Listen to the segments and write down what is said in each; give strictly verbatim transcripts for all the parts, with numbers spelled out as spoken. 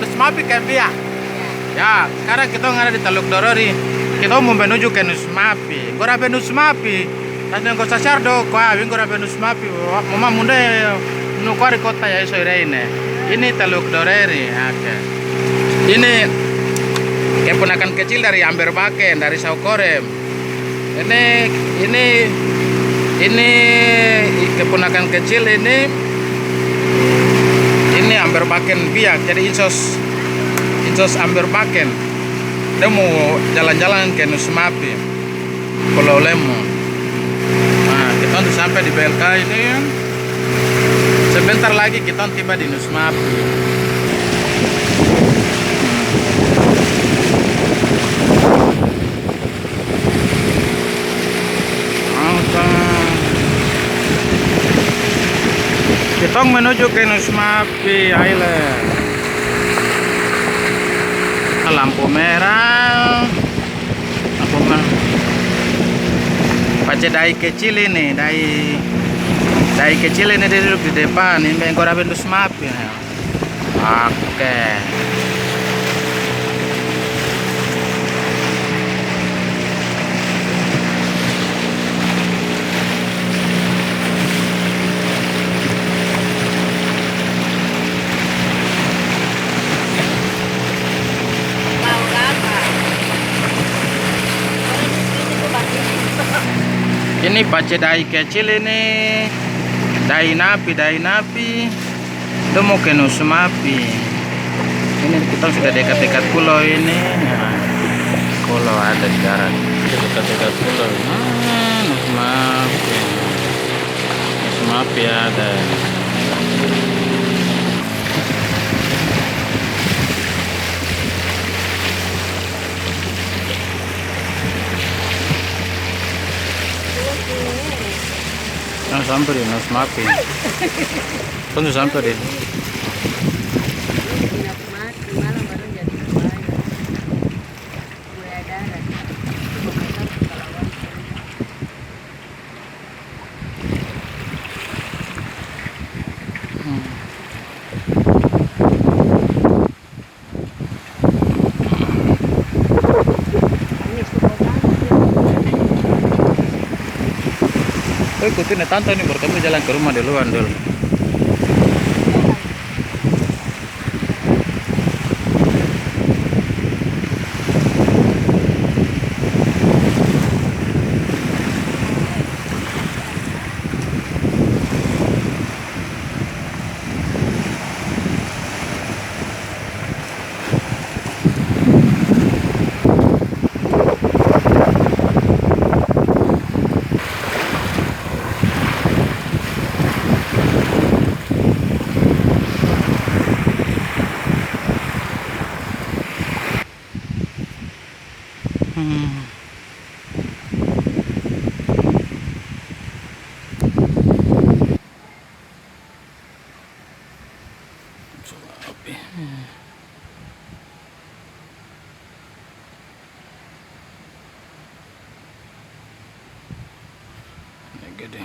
Nusmapi ke bia. Ya, sekarang kita ada di Teluk Dorori. Kita mau menuju ke Nusmapi. Gorabe Nusmapi. Tanjung Kosasar do, kua, wing Gorabe Nusmapi. Mama munda nukari kota ya, iso ida ini. Ini Teluk Dorori. Oke. Ini keponakan kecil dari Amber Baken, dari Saukorem. Ini, ini, ini keponakan kecil ini, ini Amber Baken biak, jadi insos, insos Amber Baken. Dia mau jalan-jalan ke Nusmapi, Pulau Lemo. Nah, kita udah sampai di B L K ini. Sebentar lagi kita tiba di Nusmapi. Oke. Kita menuju ke Nusmapi Island. Lampu merah. Lampu merah. Pace dai kecil ini, dai, dai kecil ini dia duduk di depan. Ini yang kau Nusmapi. Oke. Ini pace dai kecil ini, dai napi, dai napi. Itu mau ke Nusmapi. Ini kita sudah dekat-dekat pulau ini. Nah, pulau ada di darat. Dekat-dekat pulau. Ah, Nusmapi. Nusmapi ada. Nah, sampai di Nusmapi. Kan sudah sampai deh. Kau ikutin ya, tante ini baru jalan ke rumah duluan dulu. Hmm. Gede.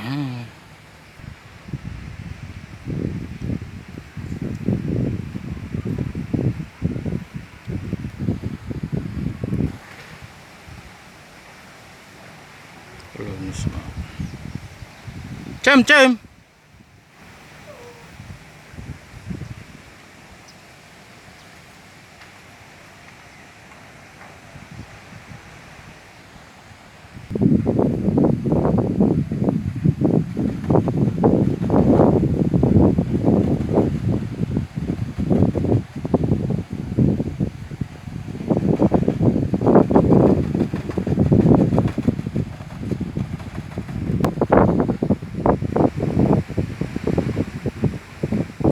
Belum semua. Cem, cem.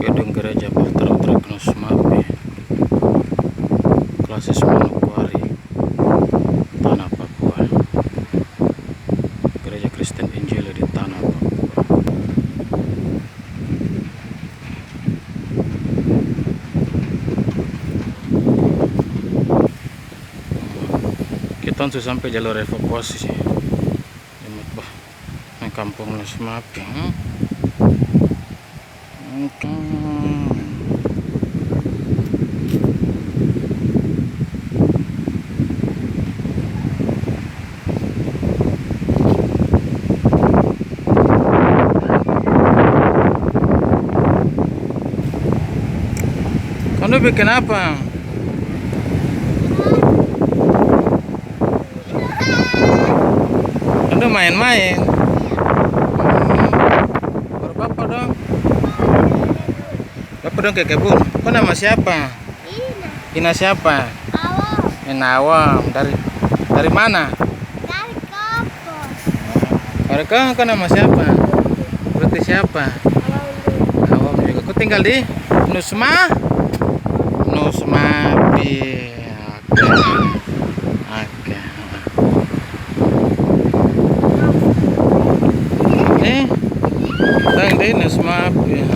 Gedung Gereja Bahtera Utrecht Nusmapi, klasis Manokwari, Tanah Papua. Gereja Kristen Injili di Tanah Papua. Kita su sampe jalur evakuasi sih. Ini kampung Nusmapi. Hmm. Oke. Bikin apa? Udah main-main. Baru bapak dong. Bapak dong ke kebun. Kau nama siapa? Ina. Ina siapa? Awam. Ina Awam. Dari, dari mana? Dari Kampus. Dari kau, kau nama siapa? Berarti siapa? Awam. Awam juga. Kau tinggal di Nusma? Nusma Pi. Oke. Oke. Eh, tang deh, Nusma Pi.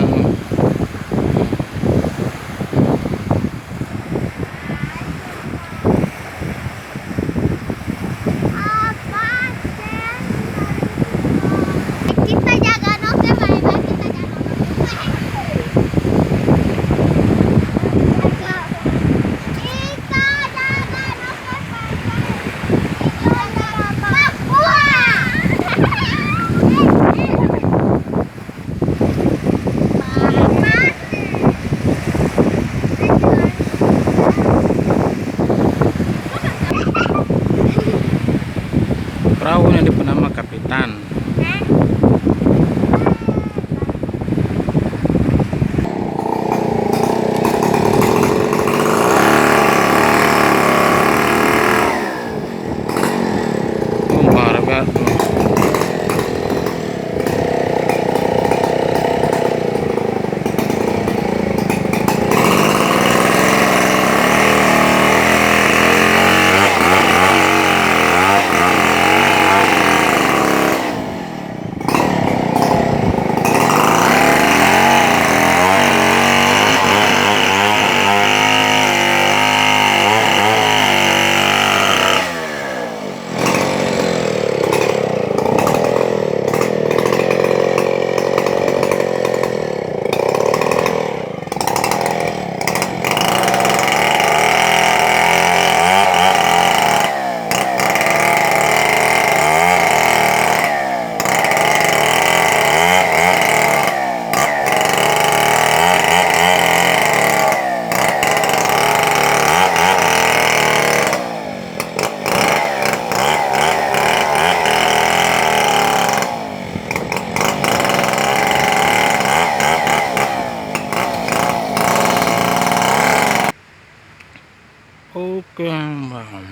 Kita jaga noke bae-bae, kita jaga noke. Kita jaga noke bae-bae. Papua. Perahu yang diberi nama Kapitan. Bongkar batu. Oke, Bang.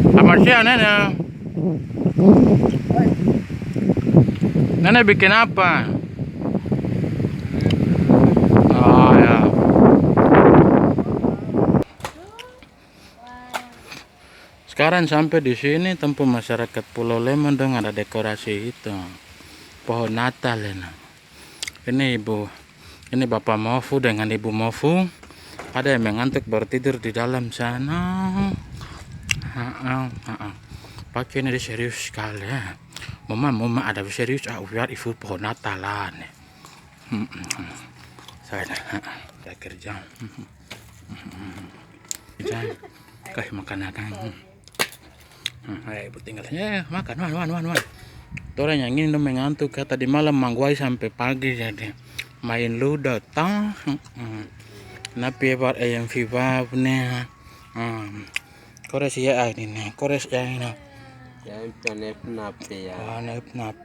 Selamat siang, Nenek. Nenek bikin apa? Oh, ya. Sekarang sampai di sini, tempat masyarakat Pulau Lemon dong ada dekorasi itu, pohon Natal ini. Ini ibu, ini Bapak Mofu dengan Ibu Mofu. Ada yang mengantuk baru tidur di dalam sana. Ha-ha, ha-ha. Pace ini dia serius sekali, ya. Mama, mama ada serius, ah, biar ibu pohon Natal lah, nih. Hmm, hmm, hmm. Saya ada, ha-ha. Saya kerja. Hmm, hmm, hmm. Kerja. Kasih makan akang. Hmm. Hmm, ayo, ibu tinggal. Ya, makan, wan, wan, wan, wan. Torang yang ini dong mengantuk, ka, tadi malam mangguai sampai pagi, jadi main ludo, toh. Hmm, hmm. Napi bar ayam vibab nih. Hmm. Kores ya, ah, ini nih, kores ya, ini. Ya, itu nep nap ya. Ah, nep nap.